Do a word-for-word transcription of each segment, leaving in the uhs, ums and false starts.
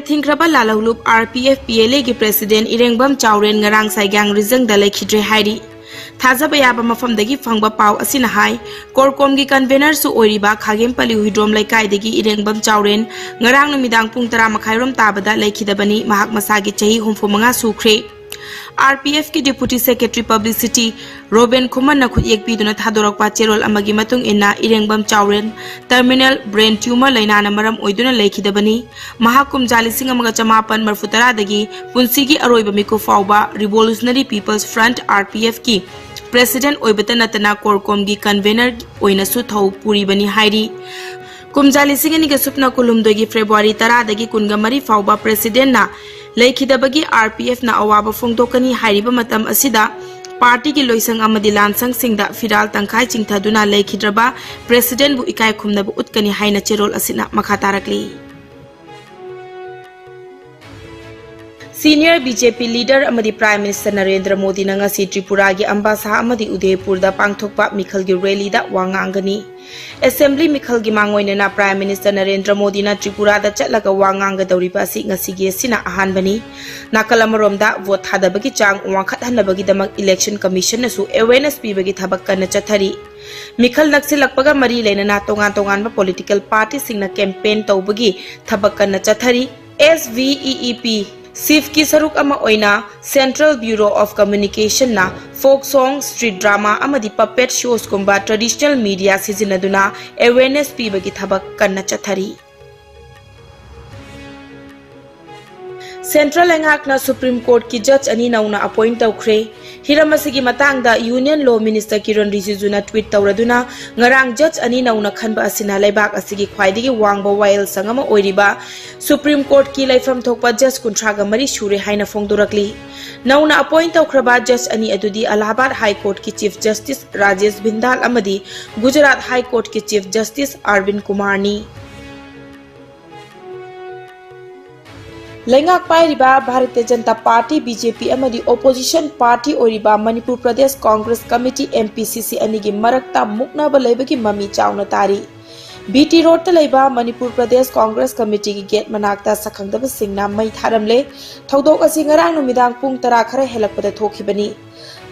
ꯊꯤꯡꯈ꯭ꯔꯕ ꯂꯥꯜꯍꯧꯂꯨꯞ RPF PLAꯒꯤ President ꯏꯔꯦꯡꯕꯝ ꯆꯥꯎꯔꯦꯟ ꯉꯔꯥꯡ ꯁꯥꯏꯒꯥꯡ ꯔꯤꯖꯪꯗ ꯂꯩꯈꯤꯗ꯭ꯔꯦ ꯍꯥꯏꯔꯤ꯫ ꯊꯥꯖꯕ ꯌꯥꯕ ꯃꯐꯝꯗꯒꯤ ꯐꯪꯕ ꯄꯥꯎ ꯑꯁꯤꯅ ꯍꯥꯏ, ꯀꯣꯔꯀꯣꯝꯒꯤ Convenorꯁꯨ ꯑꯣꯏꯔꯤꯕ ꯈꯥꯒꯦꯝꯄꯜꯂꯤ ꯍꯨꯏꯗ꯭ꯔꯣꯝ ꯂꯩꯀꯥꯏꯗꯒꯤ ꯏꯔꯦꯡꯕꯝ ꯆꯥꯎꯔꯦꯟ ꯉꯔꯥꯡ ꯅꯨꯃꯤꯗꯥꯡ ꯄꯨꯡ ꯇꯔꯥ ꯃꯈꯥꯏꯔꯣꯝ ꯇꯥꯕꯗ ꯂꯩꯈꯤꯗꯕꯅꯤ꯫ ꯃꯍꯥꯛ ꯃꯁꯥꯒꯤ ꯆꯍꯤ ꯍꯨꯝꯐꯨ ꯃꯉꯥ ꯁꯨꯈ꯭ꯔꯦ꯫ RPFꯀꯤ Deputy Secretary Publicity ꯔꯣꯕꯦꯟ ꯈꯨꯃꯟꯅ ꯈꯨꯠꯌꯦꯛ ꯄꯤꯗꯨꯅ ꯊꯥꯗꯣꯔꯛꯄ ꯆꯦꯔꯣꯜ ꯑꯃꯒꯤ ꯃꯇꯨꯡ ꯏꯟꯅ, ꯏꯔꯦꯡꯕꯝ ꯆꯥꯎꯔꯦꯟ terminal brain tumor ꯂꯩꯅꯥꯅ ꯃꯔꯝ ꯑꯣꯏꯗꯨꯅ ꯂꯩꯈꯤꯗꯕꯅꯤ꯫ ꯃꯍꯥꯛ ꯀꯨꯝꯖꯥ ꯂꯤꯁꯤꯡ ꯑꯃꯒ ꯆꯃꯥꯄꯟ ꯃꯔꯐꯨ ꯇꯔꯥꯗꯒꯤ ꯄꯨꯟꯁꯤꯒꯤ ꯑꯔꯣꯏꯕ ꯃꯤꯀꯨꯞ ꯐꯥꯎꯕ Revolutionary People's Front, RPFꯀꯤ President ꯑꯣꯏꯕꯇ ꯅꯠꯇꯅ ꯀꯣꯔꯀꯣꯝꯒꯤ Convenor ꯑꯣꯏꯅꯁꯨ ꯊꯧ ꯄꯨꯔꯤꯕꯅꯤ ꯍꯥꯏꯔꯤ꯫ ꯀꯨꯝꯖꯥ ꯂꯤꯁꯤꯡ ꯑꯅꯤꯒ ꯁꯨꯞꯅ ꯀꯨꯟꯍꯨꯝꯗꯣꯏꯒꯤ February ꯇꯔꯥꯗꯒꯤ ꯀꯨꯟꯒ ꯃꯔꯤ ꯐꯥꯎꯕ Presidentꯅ ꯂꯩꯈꯤꯗꯕꯒꯤ RPFꯅ ꯑꯋꯥꯕ ꯐꯣꯡꯗꯣꯛꯀꯅꯤ ꯍꯥꯏꯔꯤꯕ ꯃꯇꯝ ꯑꯁꯤꯗ, partyꯒꯤ ꯂꯣꯏꯁꯪ ꯑꯃꯗꯤ ꯂꯥꯟꯁꯪꯁꯤꯡꯗ ꯐꯤꯔꯥꯜ ꯇꯪꯈꯥꯏ ꯆꯤꯡꯊꯗꯨꯅ ꯂꯩꯈꯤꯗ꯭ꯔꯕ Presidentꯕꯨ ꯏꯀꯥꯏ ꯈꯨꯝꯅꯕ ꯎꯠꯀꯅꯤ ꯍꯥꯏꯅ ꯆꯦꯔꯣꯜ ꯑꯁꯤꯅ ꯃꯈꯥ ꯇꯥꯔꯛꯂꯤ꯫ Senior BJP leader ꯑꯃꯗꯤ Prime Minister ꯅꯔꯦꯟꯗ꯭ꯔ ꯃꯣꯗꯤꯅ ꯉꯁꯤ ꯇ꯭ꯔꯤꯄꯨꯔꯥꯒꯤ ꯑꯝꯕꯥꯁꯥ ꯑꯃꯗꯤ ꯎꯗꯦꯄꯨꯔꯗ ꯄꯥꯡꯊꯣꯛꯄ ꯃꯤꯈꯜꯒꯤ rallyꯗ ꯋꯥ ꯉꯥꯡꯒꯅꯤ꯫ Assembly ꯃꯤꯈꯜꯒꯤ ꯃꯥꯡꯑꯣꯏꯅꯅ Prime Minister ꯅꯔꯦꯟꯗ꯭ꯔ ꯃꯣꯗꯤꯅ ꯇ꯭ꯔꯤꯄꯨꯔꯥꯗ ꯆꯠꯂꯒ ꯋꯥ ꯉꯥꯡꯒꯗꯧꯔꯤꯕ ꯑꯁꯤ ꯉꯁꯤꯒꯤ ꯑꯁꯤꯅ ꯑꯍꯥꯟꯕꯅꯤ꯫ ꯅꯥꯀꯜ ꯑꯃꯔꯣꯝꯗ, vote ꯊꯥꯗꯕꯒꯤ ꯆꯥꯡ ꯋꯥꯡꯈꯠꯍꯟꯅꯕꯒꯤꯗꯃꯛ Election Commissionꯅꯁꯨ awareness ꯄꯤꯕꯒꯤ ꯊꯕꯛ ꯀꯟꯅ ꯆꯠꯊꯔꯤ꯫ ꯃꯤꯈꯜ ꯅꯛꯁꯤꯜꯂꯛꯄꯒ ꯃꯔꯤ ꯂꯩꯅꯅ ꯇꯣꯉꯥꯟ ꯇꯣꯉꯥꯟꯕ political partyꯁꯤꯡꯅ campaign ꯇꯧꯕꯒꯤ ꯊꯕꯛ ꯀꯟꯅ ꯆꯠꯊꯔꯤ꯫ SVEEP, SIFFꯀꯤ ꯁꯔꯨꯛ ꯑꯃ ꯑꯣꯏꯅ Central Bureau of Communicationꯅ folk song, street drama ꯑꯃꯗꯤ puppet showsꯀꯨꯝꯕ traditional media ꯁꯤꯖꯤꯟꯅꯗꯨꯅ awareness ꯄꯤꯕꯒꯤ ꯊꯕꯛ ꯀꯟꯅ ꯆꯠꯊꯔꯤ꯫ Central ꯂꯩꯉꯥꯛꯅ Supreme Courtꯀꯤ judge ꯑꯅꯤ ꯅꯧꯅ appoint ꯇꯧꯈ꯭ꯔꯦ꯫ ꯍꯤꯔꯝ ꯑꯁꯤꯒꯤ ꯃꯇꯥꯡꯗ Union Law Minister Kiran ꯔꯤꯖꯤꯖꯨꯅ tweet ꯇꯧꯔꯗꯨꯅ, ꯉꯔꯥꯡ judge ꯑꯅꯤ ꯅꯧꯅ ꯈꯟꯕ ꯑꯁꯤꯅ ꯂꯩꯕꯥꯛ ꯑꯁꯤꯒꯤ ꯈ꯭ꯋꯥꯏꯗꯒꯤ ꯋꯥꯡꯕ ꯋꯥꯌꯦꯜꯁꯪ ꯑꯃ ꯑꯣꯏꯔꯤꯕ Supreme Courtꯀꯤ ꯂꯩꯐꯝ ꯊꯣꯛꯄ judge ꯀꯨꯟꯊ꯭ꯔꯥꯒ ꯃꯔꯤ ꯁꯨꯔꯦ ꯍꯥꯏꯅ ꯐꯣꯡꯗꯣꯔꯛꯂꯤ꯫ ꯅꯧꯅ appoint ꯇꯧꯈ꯭ꯔꯕ judge ꯑꯅꯤ ꯑꯗꯨꯗꯤ Allahabad High Courtꯀꯤ Chief Justice Rajesh ꯕꯤꯟꯗꯥꯜ ꯑꯃꯗꯤ Gujarat High Courtꯀꯤ Chief Justice Arvind ꯀꯨꯃꯥꯔꯅꯤ꯫ ꯂꯩꯉꯥꯛ ꯄꯥꯏꯔꯤꯕ ꯚꯥꯔꯇꯤꯌ ꯖꯅꯇꯥ ꯄꯥꯔꯇꯤ, BJP, ꯑꯃꯗꯤ opposition party ꯑꯣꯏꯔꯤꯕ ꯃꯅꯤꯄꯨꯔ ꯄ꯭ꯔꯗꯦꯁ ꯀꯣꯡꯒ꯭ꯔꯦꯁ ꯀꯃꯤꯇꯤ, MPCC, ꯑꯅꯤꯒꯤ ꯃꯔꯛꯇ ꯃꯨꯛꯅꯕ ꯂꯩꯕꯒꯤ ꯃꯃꯤ ꯆꯥꯎꯅ ꯇꯥꯔꯤ꯫ ꯕꯤ ꯇꯤ ꯔꯣꯗꯇ ꯂꯩꯕ ꯃꯅꯤꯄꯨꯔ ꯄ꯭ꯔꯗꯦꯁ ꯀꯣꯡꯒ꯭ꯔꯦꯁ ꯀꯃꯤꯇꯤꯒꯤ ꯒꯦꯠ ꯃꯅꯥꯛꯇ ꯁꯛꯈꯪꯗꯕꯁꯤꯡꯅ ꯃꯩ ꯊꯥꯔꯝꯂꯦ꯫ ꯊꯧꯗꯣꯛ ꯑꯁꯤ ꯉꯔꯥꯡ ꯅꯨꯃꯤꯗꯥꯡ ꯄꯨꯡ ꯇꯔꯥ ꯈꯔ ꯍꯦꯜꯂꯛꯄꯗ ꯊꯣꯛꯈꯤꯕꯅꯤ꯫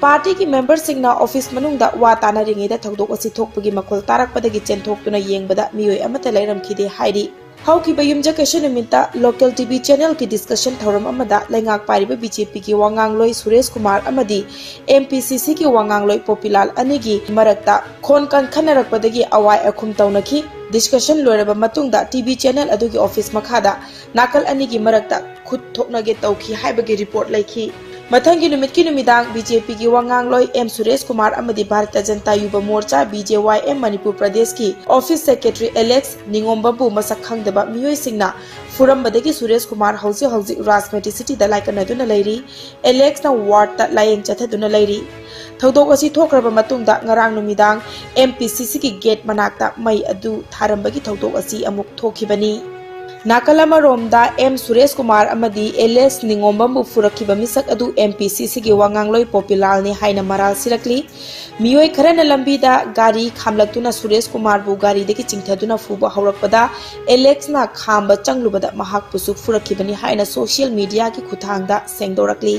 ꯄꯥꯔꯇꯤꯒꯤ ꯃꯦꯝꯕꯔꯁꯤꯡꯅ ꯑꯣꯐꯤꯁ ꯃꯅꯨꯡꯗ ꯋꯥ ꯇꯥꯅꯔꯤꯉꯩꯗ ꯊꯧꯗꯣꯛ ꯑꯁꯤ ꯊꯣꯛꯄꯒꯤ ꯃꯈꯣꯜ ꯇꯥꯔꯛꯄꯗꯒꯤ ꯆꯦꯟꯊꯣꯛꯇꯨꯅ ꯌꯦꯡꯕꯗ ꯃꯤꯑꯣꯏ ꯑꯃꯠꯇ ꯂꯩꯔꯝꯈꯤꯗꯦ ꯍꯥꯏꯔꯤ꯫ ꯍꯧꯈꯤꯕ ꯌꯨꯝꯖꯀꯩꯁ ꯅꯨꯃꯤꯠꯇ ꯂꯣꯀꯦꯜ ꯇꯤ ꯚꯤ ꯆꯦꯅꯦꯜꯒꯤ ꯗꯤꯁꯀꯁꯟ ꯊꯧꯔꯝ ꯑꯃꯗ ꯂꯩꯉꯥꯛ ꯄꯥꯏꯔꯤꯕ ꯕꯤ ꯖꯦ ꯄꯤꯒꯤ ꯋꯥꯉꯥꯡꯂꯣꯏ ꯁꯨꯔꯦꯁ ꯀꯨꯃꯥꯔ ꯑꯃꯗꯤ ꯑꯦꯝ ꯄꯤ ꯁꯤ ꯁꯤꯒꯤ ꯋꯥꯉꯥꯡꯂꯣꯏ ꯄꯣꯄꯤꯂꯥꯜ ꯑꯅꯤꯒꯤ ꯃꯔꯛꯇ ꯈꯣꯟ ꯀꯟꯈꯠꯅꯔꯛꯄꯗꯒꯤ ꯑꯋꯥꯏ ꯑꯈꯨꯝ ꯇꯧꯅꯈꯤ꯫ ꯗꯤꯁꯀꯁꯟ ꯂꯣꯏꯔꯕ ꯃꯇꯨꯡꯗ ꯇꯤ ꯚꯤ ꯆꯦꯅꯦꯜ ꯑꯗꯨꯒꯤ ꯑꯣꯐꯤꯁ ꯃꯈꯥꯗ ꯅꯥꯀꯜ ꯑꯅꯤꯒꯤ ꯃꯔꯛꯇ ꯈꯨꯠ ꯊꯣꯛꯅꯒꯦ ꯇꯧꯈꯤ ꯍꯥꯏꯕꯒꯤ ꯔꯤꯄꯣꯔꯠ ꯂꯩꯈꯤ꯫ ꯃꯊꯪꯒꯤ ꯅꯨꯃꯤꯠꯀꯤ ꯅꯨꯃꯤꯗꯥꯡ ꯕꯤ ꯖꯦ ꯄꯤꯒꯤ ꯋꯥꯉꯥꯡꯂꯣꯏ ꯑꯦꯝ ꯁꯨꯔꯦꯁ ꯀꯨꯃꯥꯔ ꯑꯃꯗꯤ ꯚꯥꯔꯇꯤꯌ ꯖꯅꯇꯥ ꯌꯨꯕ ꯃꯣꯔꯆꯥ, ꯕꯤ ꯖꯦ ꯋꯥꯏ ꯑꯦꯝ, ꯃꯅꯤꯄꯨꯔ ꯄ꯭ꯔꯗꯦꯁꯀꯤ ꯑꯣꯐꯤꯁ ꯁꯦꯀ꯭ꯔꯦꯇꯔꯤ ꯑꯦꯂꯦꯛꯁ ꯅꯤꯉꯣꯝꯕꯝꯕꯨ ꯃꯁꯛ ꯈꯪꯗꯕ ꯃꯤꯑꯣꯏꯁꯤꯡꯅ ꯐꯨꯔꯝꯕꯗꯒꯤ ꯁꯨꯔꯦꯁ ꯀꯨꯃꯥꯔ ꯍꯧꯖꯤꯛ ꯍꯧꯖꯤꯛ ꯔꯥꯖꯃꯦꯇꯤꯁꯤꯇꯤꯗ ꯂꯥꯏꯀꯠꯅꯗꯨꯅ ꯂꯩꯔꯤ꯫ ꯑꯦꯂꯦꯛꯁꯅ ꯋꯥꯔꯗꯇ ꯂꯥꯌꯦꯡ ꯆꯠꯊꯗꯨꯅ ꯂꯩꯔꯤ꯫ ꯊꯧꯗꯣꯛ ꯑꯁꯤ ꯊꯣꯛꯈ꯭ꯔꯕ ꯃꯇꯨꯡꯗ ꯉꯔꯥꯡ ꯅꯨꯃꯤꯗꯥꯡ ꯑꯦꯝ ꯄꯤ ꯁꯤ ꯁꯤꯒꯤ ꯒꯦꯠ ꯃꯅꯥꯛꯇ ꯃꯩ ꯑꯗꯨ ꯊꯥꯔꯝꯕꯒꯤ ꯊꯧꯗꯣꯛ ꯑꯁꯤ ꯑꯃꯨꯛ ꯊꯣꯛꯈꯤꯕꯅꯤ꯫ ꯅꯥꯀꯜ ꯑꯃꯔꯣꯝꯗ ꯑꯦꯝ ꯁꯨꯔꯦꯁ ꯀꯨꯃꯥꯔ ꯑꯃꯗꯤ ꯑꯦꯂꯦꯛꯁ ꯅꯤꯉꯣꯝꯕꯝꯕꯨ ꯐꯨꯔꯛꯈꯤꯕ ꯃꯤꯁꯛ ꯑꯗꯨ ꯑꯦꯝ ꯄꯤ ꯁꯤ ꯁꯤꯒꯤ ꯋꯥꯉꯥꯡꯂꯣꯏ ꯄꯣꯄꯤꯂꯥꯜꯅꯤ ꯍꯥꯏꯅ ꯃꯔꯥꯜ ꯁꯤꯔꯛꯂꯤ꯫ ꯃꯤꯑꯣꯏ ꯈꯔꯅ ꯂꯝꯕꯤꯗ ꯒꯥꯔꯤ ꯈꯥꯝꯂꯛꯇꯨꯅ ꯁꯨꯔꯦꯁ ꯀꯨꯃꯥꯔꯕꯨ ꯒꯥꯔꯤꯗꯒꯤ ꯆꯤꯡꯊꯗꯨꯅ ꯐꯨꯕ ꯍꯧꯔꯛꯄꯗ ꯑꯦꯂꯦꯛꯁꯅ ꯈꯥꯝꯕ ꯆꯪꯂꯨꯕꯗ ꯃꯍꯥꯛꯄꯨꯁꯨ ꯐꯨꯔꯛꯈꯤꯕꯅꯤ ꯍꯥꯏꯅ ꯁꯣꯁꯤꯌꯦꯜ ꯃꯤꯗꯤꯌꯥꯒꯤ ꯈꯨꯠꯊꯥꯡꯗ ꯁꯦꯡꯗꯣꯔꯛꯂꯤ꯫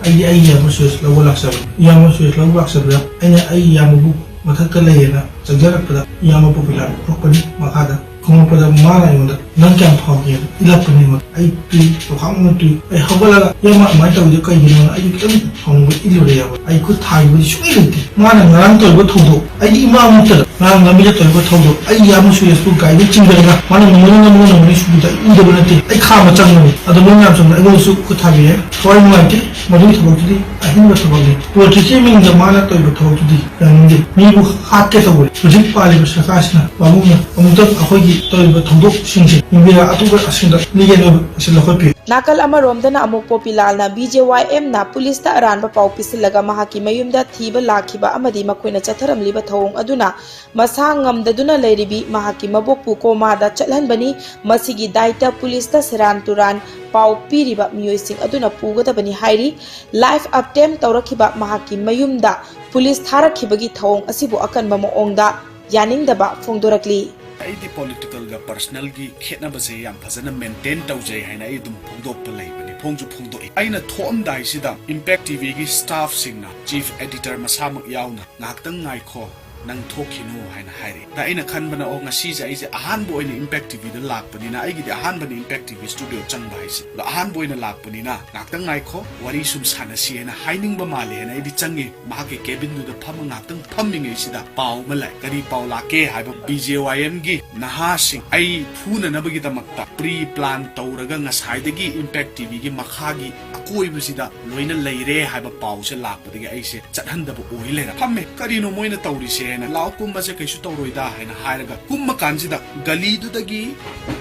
ꯑꯩꯗꯤ ꯑꯩꯒꯤ ꯏꯌꯥꯝꯕ ꯁꯨꯔꯦꯁ ꯂꯧꯕ ꯂꯥꯛꯆꯕꯅꯤ꯫ ꯏꯌꯥꯝꯕ ꯁꯨꯔꯦꯁ ꯂꯧꯕ ꯂꯥꯛꯆꯕꯗ ꯑꯩꯅ ꯑꯩꯒꯤ ꯏꯌꯥꯝꯕꯕꯨ ꯃꯊꯛꯇ ꯂꯩꯌꯦꯅ ꯆꯪꯖꯔꯛꯄꯗ ꯏꯌꯥꯝꯕ ꯄꯣꯄꯤꯂꯥꯜ ꯊꯣꯛꯄꯅꯤ ꯃꯈꯥꯗ꯫ ꯈꯣꯡꯉꯛꯄꯗ ꯃꯥꯅ ꯑꯩꯉꯣꯟꯗ "ꯅꯪ ꯀꯌꯥꯝ ꯐꯥꯎꯒꯦ?" ꯍꯥꯏꯅ ꯏꯜꯂꯛꯄꯅꯦꯕ꯫ ꯑꯩ ꯇꯨꯏ ꯂꯨꯈꯥꯛ ꯑꯃ ꯇꯨꯏ꯫ ꯑꯩ ꯍꯧꯒꯠꯂꯒ "ꯏꯌꯥꯝꯕ ꯑꯗꯨꯃꯥꯏꯅ ꯇꯧꯔꯤꯗꯣ ꯀꯩꯒꯤꯅꯣꯅ?" ꯑꯩꯗꯤ ꯈꯤꯇꯪ ꯁꯥꯎꯅꯤꯡꯕ ꯏꯜꯂꯨꯔꯦꯕ꯫ ꯑꯩ ꯈꯨꯠ ꯊꯥꯈꯤꯕꯗꯤ ꯁꯨꯡꯂꯩ ꯂꯩꯇꯦ꯫ ꯃꯥꯅ ꯉꯔꯥꯡ ꯇꯧꯔꯤꯕ ꯊꯧꯗꯣꯛ, ꯑꯩꯗꯤ ꯏꯃꯥꯃꯛꯇꯗ ꯉꯔꯥꯡ ꯂꯝꯕꯤꯗ ꯇꯧꯔꯤꯕ ꯊꯧꯗꯣꯛ, ꯑꯩ ꯏꯌꯥꯝꯕ ꯁꯨꯔꯦꯁꯄꯨ ꯒꯥꯔꯤꯗ ꯆꯤꯡꯊꯔꯒ ꯃꯥꯅ ꯃꯃꯣꯟ ꯅꯃꯣꯟ ꯅꯃꯣꯟ ꯁꯨꯕꯗ ꯑꯩ ꯎꯗꯕ ꯅꯠꯇꯦ꯫ ꯑꯩ ꯈꯥꯝꯕ ꯆꯪꯕꯅꯤ꯫ ꯑꯗꯣ ꯃꯣꯏ ꯃꯌꯥꯝ ꯆꯪꯕꯗ ꯑꯩꯉꯣꯟꯗꯁꯨ ꯈꯨꯠ ꯊꯥꯕꯤꯔꯦ꯫ ꯊꯋꯥꯏ ꯅꯨꯡꯉꯥꯏꯇꯦ꯫ ꯃꯗꯨꯒꯤ ꯊꯕꯛꯇꯨꯗꯤ ꯑꯍꯤꯡꯕ ꯊꯕꯛꯅꯤ꯫ ꯄꯣꯂꯤꯇꯤꯛꯁꯀꯤ ꯃꯤꯡꯗ ꯃꯥꯅ ꯇꯧꯔꯤꯕ ꯊꯕꯛꯇꯨꯗꯤ ꯌꯥꯅꯤꯡꯗꯦ꯫ ꯃꯤꯕꯨ ꯍꯥꯠꯀꯦ ꯇꯧꯕꯅꯤ꯫ ꯍꯧꯖꯤꯛ ꯄꯥꯜꯂꯤꯕ ꯁꯔꯀꯥꯔꯁꯤꯅ ꯄꯥꯕꯨꯡꯅ ꯑꯃꯨꯛꯇꯪ ꯑꯩꯈꯣꯏꯒꯤ ꯇꯧꯔꯤꯕ ꯊꯧꯗꯣꯛꯁꯤꯡꯁꯦ ꯌꯦꯡꯕꯤꯔꯒ ꯑꯇꯣꯞꯄ ꯑꯁꯤꯡꯗ ꯂꯤꯒꯦꯟ ꯑꯣꯏꯕ ꯑꯁꯤ ꯂꯧꯈꯠꯄꯤꯌꯨ꯫ ꯅꯥꯀꯜ ꯑꯃꯔꯣꯝꯗꯅ ꯑꯃꯨꯛ ꯄꯣꯄꯤꯂꯥꯜꯅ ꯕꯤ ꯖꯦ ꯋꯥꯏ ꯑꯦꯝꯅ ꯄꯨꯂꯤꯁꯇ ꯑꯔꯥꯟꯕ ꯄꯥꯎ ꯄꯤꯁꯤꯜꯂꯒ ꯃꯍꯥꯛꯀꯤ ꯃꯌꯨꯝꯗ ꯊꯤꯕ ꯂꯥꯛꯈꯤꯕ ꯑꯃꯗꯤ ꯃꯈꯣꯏꯅ ꯆꯠꯊꯔꯝꯂꯤꯕ ꯊꯧꯑꯣꯡ ꯑꯗꯨꯅ ꯃꯁꯥ ꯉꯝꯗꯗꯨꯅ ꯂꯩꯔꯤꯕꯤ ꯃꯍꯥꯛꯀꯤ ꯃꯕꯣꯛꯄꯨ ꯀꯣꯃꯥꯗ ꯆꯠꯍꯟꯕꯅꯤ꯫ ꯃꯁꯤꯒꯤ ꯗꯥꯏꯇ ꯄꯨꯂꯤꯁꯇ ꯁꯦꯔꯥꯟ ꯇꯨꯔꯥꯟ ꯄꯥꯎ ꯄꯤꯔꯤꯕ ꯃꯤꯑꯣꯏꯁꯤꯡ ꯑꯗꯨꯅ ꯄꯨꯒꯗꯕꯅꯤ ꯍꯥꯏꯔꯤ꯫ ꯂꯥꯏꯐ ꯑꯦꯇꯦꯝꯞ ꯇꯧꯔꯛꯈꯤꯕ ꯃꯍꯥꯛꯀꯤ ꯃꯌꯨꯝꯗ ꯄꯨꯂꯤꯁ ꯊꯥꯔꯛꯈꯤꯕꯒꯤ ꯊꯧꯑꯣꯡ ꯑꯁꯤꯕꯨ ꯑꯀꯟꯕ ꯃꯑꯣꯡꯗ ꯌꯥꯅꯤꯡꯗꯕ ꯐꯣꯡꯗꯣꯔꯛꯂꯤ꯫ ꯑꯩꯗꯤ ꯄꯣꯂꯤꯇꯤꯀꯦꯜꯒ ꯄꯔꯁꯅꯦꯜꯒꯤ ꯈꯦꯠꯅꯕꯁꯦ ꯌꯥꯝ ꯐꯖꯅ ꯃꯦꯟꯇꯦꯟ ꯇꯧꯖꯩ ꯍꯥꯏꯅ ꯑꯩ ꯑꯗꯨꯝ ꯐꯣꯡꯗꯣꯛꯄ ꯂꯩꯕꯅꯤ, ꯐꯣꯡꯁꯨ ꯐꯣꯡꯗꯣꯛꯏ꯫ ꯑꯩꯅ ꯊꯣꯛꯑꯝꯗꯥꯏꯁꯤꯗ ꯏꯝꯄꯦꯛ ꯇꯤꯚꯤꯒꯤ ꯁ꯭ꯇꯥꯐꯁꯤꯡꯅ, ꯆꯤꯐ ꯑꯦꯗꯤꯇꯔ ꯃꯁꯥꯃꯛ ꯌꯥꯎꯅ, "ꯉꯥꯏꯍꯥꯛꯇꯪ ꯉꯥꯏꯈꯣ, ꯅꯪ ꯊꯣꯛꯈꯤꯅꯨ" ꯍꯥꯏꯅ ꯍꯥꯏꯔꯛꯏ꯫ ꯑꯗ ꯑꯩꯅ ꯈꯟꯕꯅ, "ꯑꯣ, ꯉꯁꯤꯁꯦ ꯑꯩꯁꯦ ꯑꯍꯥꯟꯕ ꯑꯣꯏꯅ ꯏꯝꯄꯦꯛ ꯇꯤꯚꯤꯗ ꯂꯥꯛꯄꯅꯤꯅ, ꯑꯩꯒꯤꯗꯤ ꯑꯍꯥꯟꯕꯅꯤ ꯏꯝꯄꯦꯛ ꯇꯤꯚꯤ ꯁ꯭ꯇꯨꯗꯤꯑꯣ ꯆꯪꯕ ꯍꯥꯏꯁꯦ, ꯑꯗꯣ ꯑꯍꯥꯟꯕ ꯑꯣꯏꯅ ꯂꯥꯛꯄꯅꯤꯅ ꯉꯥꯏꯍꯥꯛꯇꯪ ꯉꯥꯏꯈꯣ, ꯋꯥꯔꯤ ꯁꯨꯝ ꯁꯥꯟꯅꯁꯤ" ꯍꯥꯏꯅ ꯍꯥꯏꯅꯤꯡꯕ ꯃꯥꯜꯂꯦ ꯍꯥꯏꯅ ꯑꯩꯗꯤ ꯆꯪꯉꯦ꯫ ꯃꯍꯥꯛꯀꯤ ꯀꯦꯕꯤꯟꯗꯨꯗ ꯐꯝꯃ ꯉꯥꯏꯍꯥꯛꯇꯪ ꯐꯝꯃꯤꯉꯩꯁꯤꯗ ꯄꯥꯎ ꯑꯃ ꯂꯥꯛꯑꯦ꯫ ꯀꯔꯤ ꯄꯥꯎ ꯂꯥꯛꯀꯦ ꯍꯥꯏꯕ, ꯕꯤ ꯖꯦ ꯋꯥꯏ ꯑꯦꯝꯒꯤ ꯅꯍꯥꯁꯤꯡ ꯑꯩ ꯐꯨꯅꯅꯕꯒꯤꯗꯃꯛꯇ ꯄ꯭ꯔꯤ ꯄ꯭ꯂꯥꯟ ꯇꯧꯔꯒ ꯉꯁꯥꯏꯗꯒꯤ ꯏꯝꯄꯦꯛ ꯇꯤꯚꯤꯒꯤ ꯃꯈꯥꯒꯤ ꯑꯀꯣꯏꯕꯁꯤꯗ ꯂꯣꯏꯅ ꯂꯩꯔꯦ ꯍꯥꯏꯕ ꯄꯥꯎꯁꯦ ꯂꯥꯛꯄꯗꯒꯤ ꯑꯩꯁꯦ ꯆꯠꯍꯟꯗꯕ ꯑꯣꯏ ꯂꯩꯔꯦ꯫ ꯐꯝꯃꯦ, "ꯀꯔꯤꯅꯣ ꯃꯣꯏꯅ ꯇꯧꯔꯤꯁꯦ?" ꯍꯥꯏꯅ, "ꯂꯥꯛꯑꯣ, ꯀꯨꯝꯕꯁꯦ, ꯀꯩꯁꯨ ꯇꯧꯔꯣꯏꯗ" ꯍꯥꯏꯅ ꯍꯥꯏꯔꯒ ꯀꯨꯝꯕ ꯀꯥꯟꯁꯤꯗ ꯒꯂꯤꯗꯨꯗꯒꯤ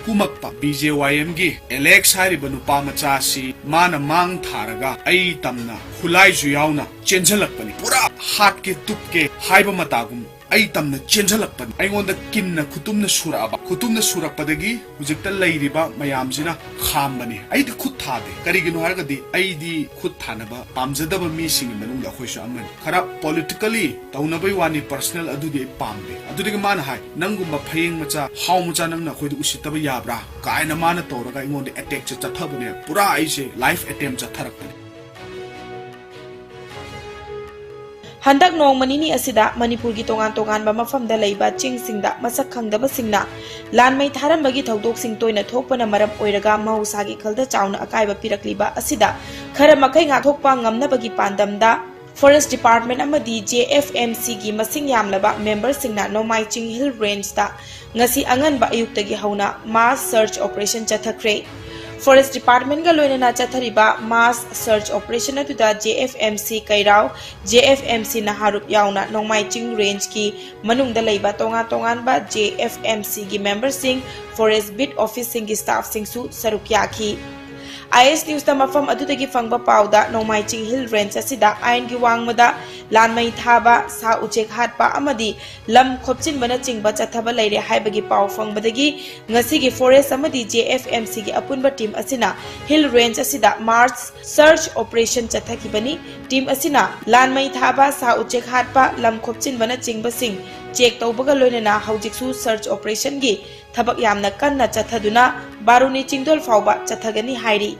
ꯀꯨꯝꯃꯛꯄ ꯕꯤ ꯖꯦ ꯋꯥꯏ ꯑꯦꯝꯒꯤ ꯑꯦꯂꯦꯛꯁ ꯍꯥꯏꯔꯤꯕ ꯅꯨꯄꯥ ꯃꯆꯥꯁꯤ ꯃꯥꯅ ꯃꯥꯡ ꯊꯥꯔꯒ ꯑꯩ ꯇꯝꯅ ꯈꯨꯠꯂꯥꯏꯁꯨ ꯌꯥꯎꯅ ꯆꯦꯟꯁꯤꯜꯂꯛꯄꯅꯤ꯫ ꯄꯨꯔꯥ ꯍꯥꯠꯀꯦ ꯇꯨꯞꯀꯦ ꯍꯥꯏꯕ ꯃꯇꯥꯒꯨꯝ ꯑꯩ ꯇꯝꯅ ꯆꯦꯟꯁꯤꯜꯂꯛꯄꯅꯤ꯫ ꯑꯩꯉꯣꯟꯗ ꯀꯤꯟꯅ ꯈꯨꯇꯨꯝꯅ ꯁꯨꯔꯛꯑꯕ, ꯈꯨꯇꯨꯝꯅ ꯁꯨꯔꯛꯄꯗꯒꯤ ꯍꯧꯖꯤꯛꯇ ꯂꯩꯔꯤꯕ ꯃꯌꯥꯝꯁꯤꯅ ꯈꯥꯝꯕꯅꯤ꯫ ꯑꯩꯗꯤ ꯈꯨꯠ ꯊꯥꯗꯦ꯫ ꯀꯔꯤꯒꯤꯅꯣ ꯍꯥꯏꯔꯒꯗꯤ ꯑꯩꯗꯤ ꯈꯨꯠ ꯊꯥꯅꯕ ꯄꯥꯝꯖꯗꯕ ꯃꯤꯁꯤꯡꯒꯤ ꯃꯅꯨꯡꯗ ꯑꯩꯈꯣꯏꯁꯨ ꯑꯃꯅꯤ꯫ ꯈꯔ ꯄꯣꯂꯤꯇꯤꯀꯦꯜꯂꯤ ꯇꯧꯅꯕꯩ ꯋꯥꯅꯤ, ꯄꯔꯁꯅꯦꯜ ꯑꯗꯨꯗꯤ ꯑꯩ ꯄꯥꯝꯗꯦ꯫ ꯑꯗꯨꯗꯒꯤ ꯃꯥꯅ ꯍꯥꯏ, "ꯅꯪꯒꯨꯝꯕ ꯐꯌꯦꯡ ꯃꯆꯥ, ꯍꯥꯎ ꯃꯆꯥ, ꯅꯪꯅ ꯑꯩꯈꯣꯏꯗ ꯎꯁꯤꯠꯇꯕ ꯌꯥꯕ꯭ꯔꯥ?" ꯀꯥꯏꯅ ꯃꯥꯅ ꯇꯧꯔꯒ ꯑꯩꯉꯣꯟꯗ ꯑꯦꯇꯦꯛꯁꯦ ꯆꯠꯊꯕꯅꯦ꯫ ꯄꯨꯔꯥ ꯑꯩꯁꯦ ꯂꯥꯏꯐ ꯑꯦꯇꯦꯝ ꯆꯠꯊꯔꯛꯄꯅꯦ꯫ ꯍꯟꯗꯛ ꯅꯣꯡꯃ ꯅꯤꯅꯤ ꯑꯁꯤꯗ ꯃꯅꯤꯄꯨꯔꯒꯤ ꯇꯣꯉꯥꯟ ꯇꯣꯉꯥꯟꯕ ꯃꯐꯝꯗ ꯂꯩꯕ ꯆꯤꯡꯁꯤꯡꯗ ꯃꯁꯛ ꯈꯪꯗꯕꯁꯤꯡꯅ ꯂꯥꯟꯃꯩ ꯊꯥꯔꯝꯕꯒꯤ ꯊꯧꯗꯣꯛꯁꯤꯡ ꯇꯣꯏꯅ ꯊꯣꯛꯄꯅ ꯃꯔꯝ ꯑꯣꯏꯔꯒ ꯃꯍꯧꯁꯥꯒꯤ ꯈꯜꯗ ꯆꯥꯎꯅ ꯑꯀꯥꯏꯕ ꯄꯤꯔꯛꯂꯤꯕ ꯑꯁꯤꯗ ꯈꯔ ꯃꯈꯩ ꯉꯥꯛꯊꯣꯛꯄ ꯉꯝꯅꯕꯒꯤ ꯄꯥꯟꯗꯝꯗ Forest Department ꯑꯃꯗꯤ J F M Cꯒꯤ ꯃꯁꯤꯡ ꯌꯥꯝꯂꯕ ꯃꯦꯝꯕꯔꯁꯤꯡꯅ ꯅꯣꯡꯃꯥꯏ ꯆꯤꯡ ꯍꯤꯜ ꯔꯦꯟꯖꯇ ꯉꯁꯤ ꯑꯉꯟꯕ ꯑꯌꯨꯛꯇꯒꯤ ꯍꯧꯅ ꯃꯥꯁ ꯁꯔꯆ ꯑꯣꯄꯔꯦꯁꯟ ꯆꯠꯊꯈ꯭ꯔꯦ꯫ Forest Departmentꯒ ꯂꯣꯏꯅꯅ ꯆꯠꯊꯔꯤꯕ ꯃꯥꯁ ꯁꯔꯆ ꯑꯣꯄꯔꯦꯁꯟ ꯑꯗꯨꯗ J F M C ꯀꯩꯔꯥꯎ, J F M C ꯅꯍꯥꯔꯨꯞ ꯌꯥꯎꯅ ꯅꯣꯡꯃꯥꯏ ꯆꯤꯡ ꯔꯦꯟꯖꯀꯤ ꯃꯅꯨꯡꯗ ꯂꯩꯕ ꯇꯣꯉꯥꯟ ꯇꯣꯉꯥꯟꯕ J F M Cꯒꯤ ꯃꯦꯝꯕꯔꯁꯤꯡ, ꯐꯣꯔꯦꯁ ꯕꯤꯠ ꯑꯣꯐꯤꯁꯁꯤꯡꯒꯤ ꯁ꯭ꯇꯥꯐꯁꯤꯡꯁꯨ ꯁꯔꯨꯛ ꯌꯥꯈꯤ꯫ I S Newsꯇ ꯃꯐꯝ ꯑꯗꯨꯗꯒꯤ ꯐꯪꯕ ꯄꯥꯎꯗ ꯅꯣꯡꯃꯥꯏ ꯆꯤꯡ ꯍꯤꯜ ꯔꯦꯟꯖ ꯑꯁꯤꯗ ꯑꯥꯏꯟꯒꯤ ꯋꯥꯡꯃꯗ ꯂꯥꯟꯃꯩ ꯊꯥꯕ, ꯁꯥ ꯎꯆꯦꯛ ꯍꯥꯠꯄ ꯑꯃꯗꯤ ꯂꯝ ꯈꯣꯞꯆꯤꯟꯕꯅꯆꯤꯡꯕ ꯆꯠꯊꯕ ꯂꯩꯔꯦ ꯍꯥꯏꯕꯒꯤ ꯄꯥꯎ ꯐꯪꯕꯗꯒꯤ ꯉꯁꯤꯒꯤ ꯐꯣꯔꯦꯁ ꯑꯃꯗꯤ J F M Cꯒꯤ ꯑꯄꯨꯟꯕ ꯇꯤꯝ ꯑꯁꯤꯅ ꯍꯤꯜ ꯔꯦꯟꯖ ꯑꯁꯤꯗ ꯃꯥꯔꯁ ꯁꯔꯆ ꯑꯣꯄꯔꯦꯁꯟ ꯆꯠꯊꯈꯤꯕꯅꯤ꯫ ꯇꯤꯝ ꯑꯁꯤꯅ ꯂꯥꯟꯃꯩ ꯊꯥꯕ, ꯁꯥ ꯎꯆꯦꯛ ꯍꯥꯠꯄ, ꯂꯝ ꯈꯣꯞꯆꯤꯟꯕꯅꯆꯤꯡꯕꯁꯤꯡ ꯆꯦꯛ ꯇꯧꯕꯒ ꯂꯣꯏꯅꯅ ꯍꯧꯖꯤꯛꯁꯨ search operationꯒꯤ ꯊꯕꯛ ꯌꯥꯝꯅ ꯀꯟꯅ ꯆꯠꯊꯗꯨꯅ ꯕꯥꯔꯨꯅꯤ ꯆꯤꯡꯗꯣꯜ ꯐꯥꯎꯕ ꯆꯠꯊꯒꯅꯤ ꯍꯥꯏꯔꯤ꯫